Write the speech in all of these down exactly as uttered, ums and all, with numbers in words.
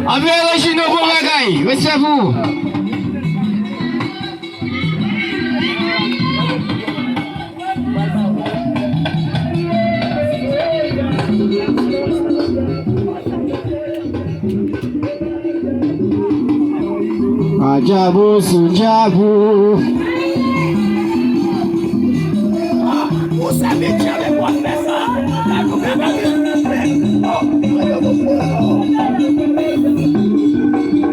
Anpil Regino, bon bagay. Respè pou ou. Adjabou sou djabou. Ou sa met djab e w ap fè sa.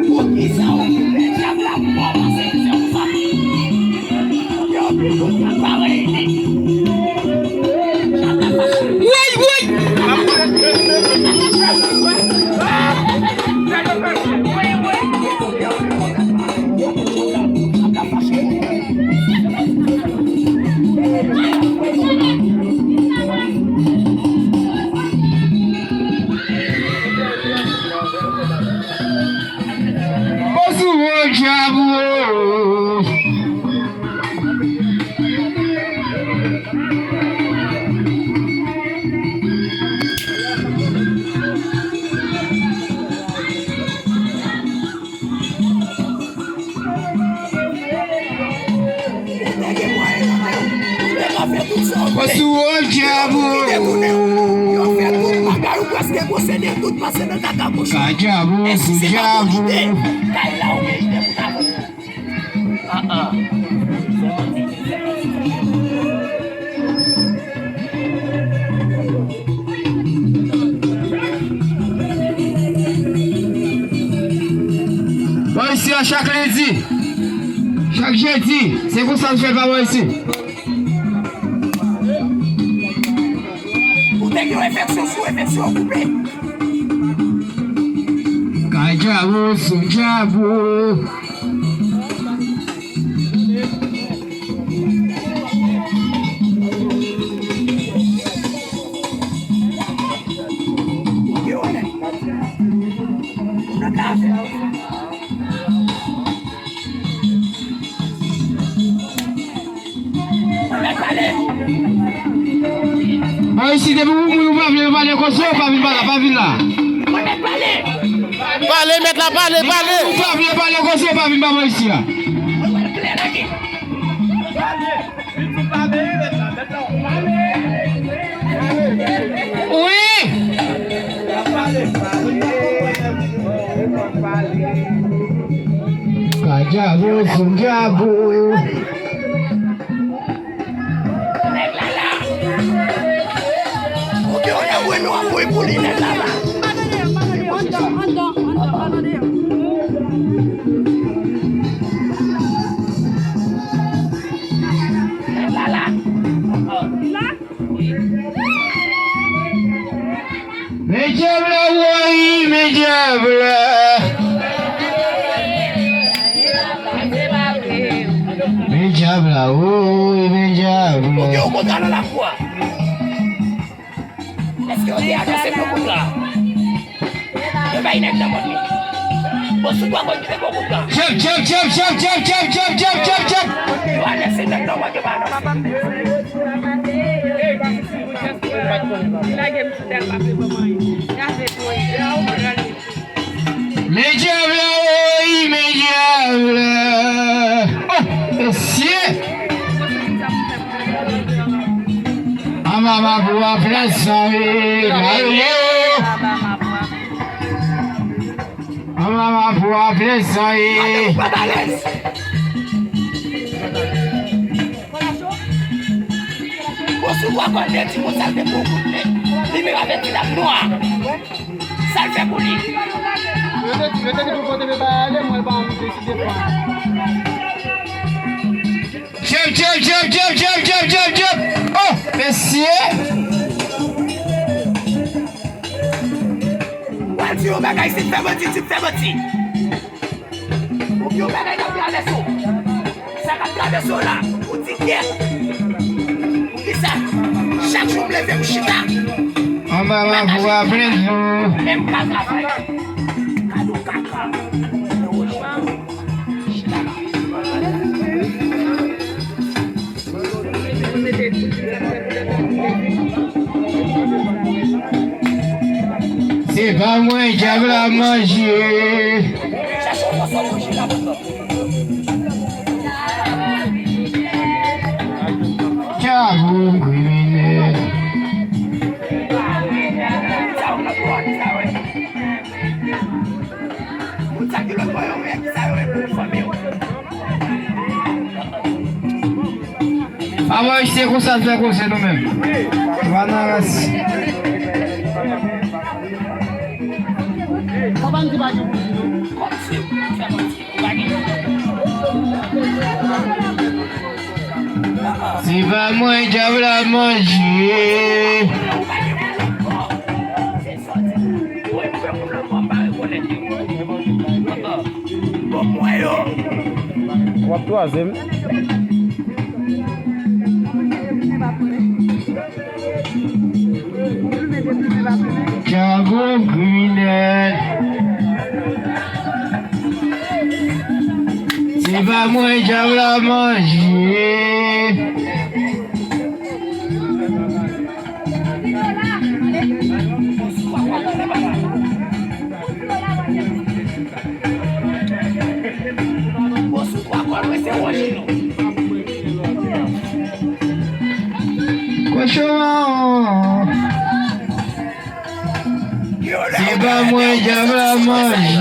Poukisa w okipe djab la pou w pase misye konsa? Yo, yo, yo, pa reyini. Woy, woy! Bonjou, djab ou. Pase w djab ou. Ka djab ou, sou djab ou. Bò isi a chak lendi, chak jedi, se konsa n fè l pa bò isi. Ou te gen yon enfeksyon sou enfeksyon koupe. Ka djab ou, sou djab ou. Bò isi, depi ou moun ou pa vle pale konsa, ou pa vin pale, pa vin la. Pale, mèt la, pale, pale. Ou pa vle pale konsa, ou pa vin pa bò isi a. Wi. Ka djab ou, sou djab ou. Nèg la la. Ou gen yon nèg ou renmen w ap voye pou li, nèg la la. Nèg la la. Men djab la, woy, men djab la. Men djab la, woy, men djab la. Ou gen yon kontra nan lakou a? Èske yo te anonse nou kontra? Yo bay nèg nan mòn li. Bon, sou twa gòj ki te gen yon kontra. Jab, jab, jab. Yo anonse nèg nan mòn yo pa anonse. Men djab la, woy, men djab la. Oh, mesye. Anba mapou a plen san, wi, Mario. Anba mapou a plen san, wi. Bon, sou twa gòj de ti moun sa l te pran kout men. Li menm avèk ti dam nwa. Sa l fè pou li? Yo te, yo te di pou pote pepa ale, mwen pa anvi deside pran. Jab, jab, jab. Oh, mesye. W al di yon bagay, si t fè manti, si t fè manti. Ou gen yon bagay k ap travèse w. Sa k ap travèse w la, ou di kyèt. Poukisa? Chak jou m leve, m chita. Anba mapou a plen dlo. Menm pa travay. Kado kaka. Chita la. Se Se pa mwen, dyab la manje. Dyab ou kriminèl. Papa, se konsa n fè koze nou menm. Vanaras. Se pa mwen, dyab la manje. W ap twazyèm. Django kriminèl. Se pa mwen dyab la manje. Kochon mawon. Se pa mwen dyab la manje.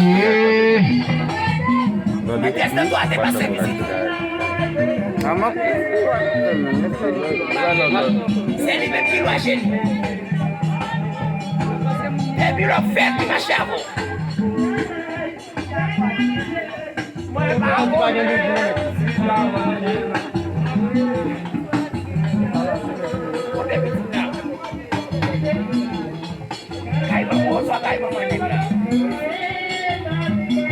Se li menm ki lwaje li. Depi l ap fèt, li mache avè w. Kay manman w oswa kay manman nèg la?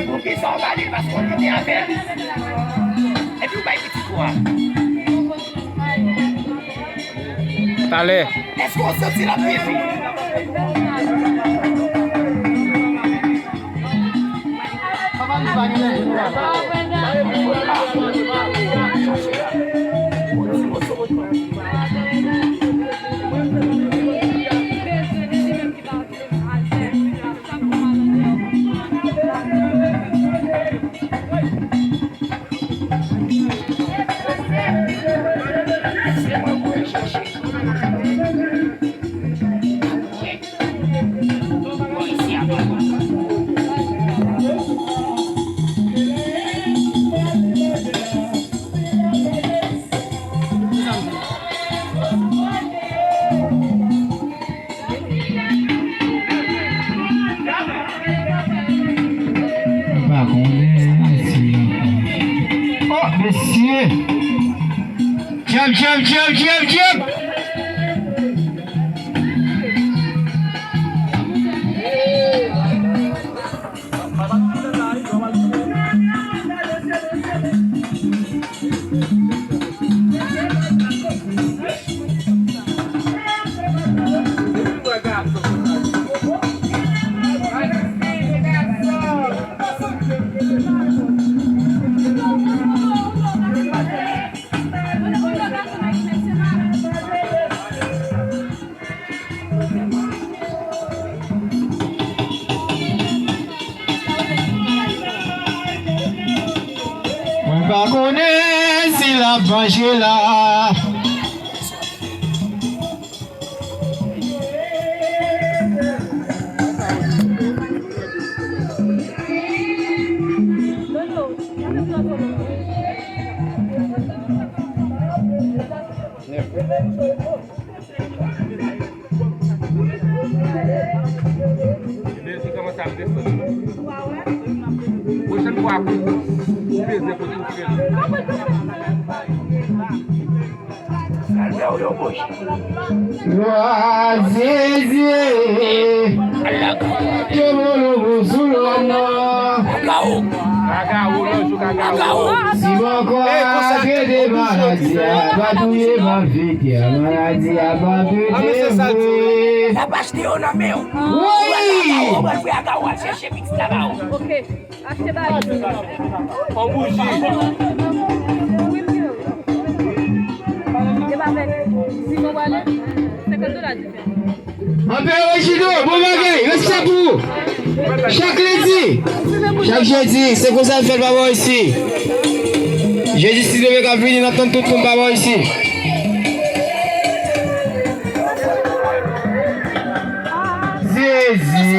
Poukisa w ba li l? Paske w lite avè l. Epi w bay pitit ou a. Talè. Èske w santi l ap byen fini? Pa konnen si. Oh, mesye! Djab, djab, djab, djab, djab! Mwen pa konnen si l ap manje la. Ebyen, li kòmanse ap desann. Pwochèn fwa, kou ou peze kote ou fè l. Glwa Zezi. Yo bolo bou sou lòn nan. Kakawo. Kakawo, non, jou kakawo. Si bòkò a trete maladi a, pa touye, pa fete a, maladi a pa trete vre. N ap achte yo nan men w. Wi! Ou pral fè kakawo, al chèche pitit la ba ou. Ok. Achte ba li. Fò bouji. Wi, m di w. E pa vèt. Si mwen pral senkant dola diferan. Anpè Rejido, bon bagay, respè pou ou. Chak lendi, chak jedi, se konsa n fè l pa bò isi. Jedi sis novanm k ap vini, n ap tann tout moun pa bò isi. Jezi.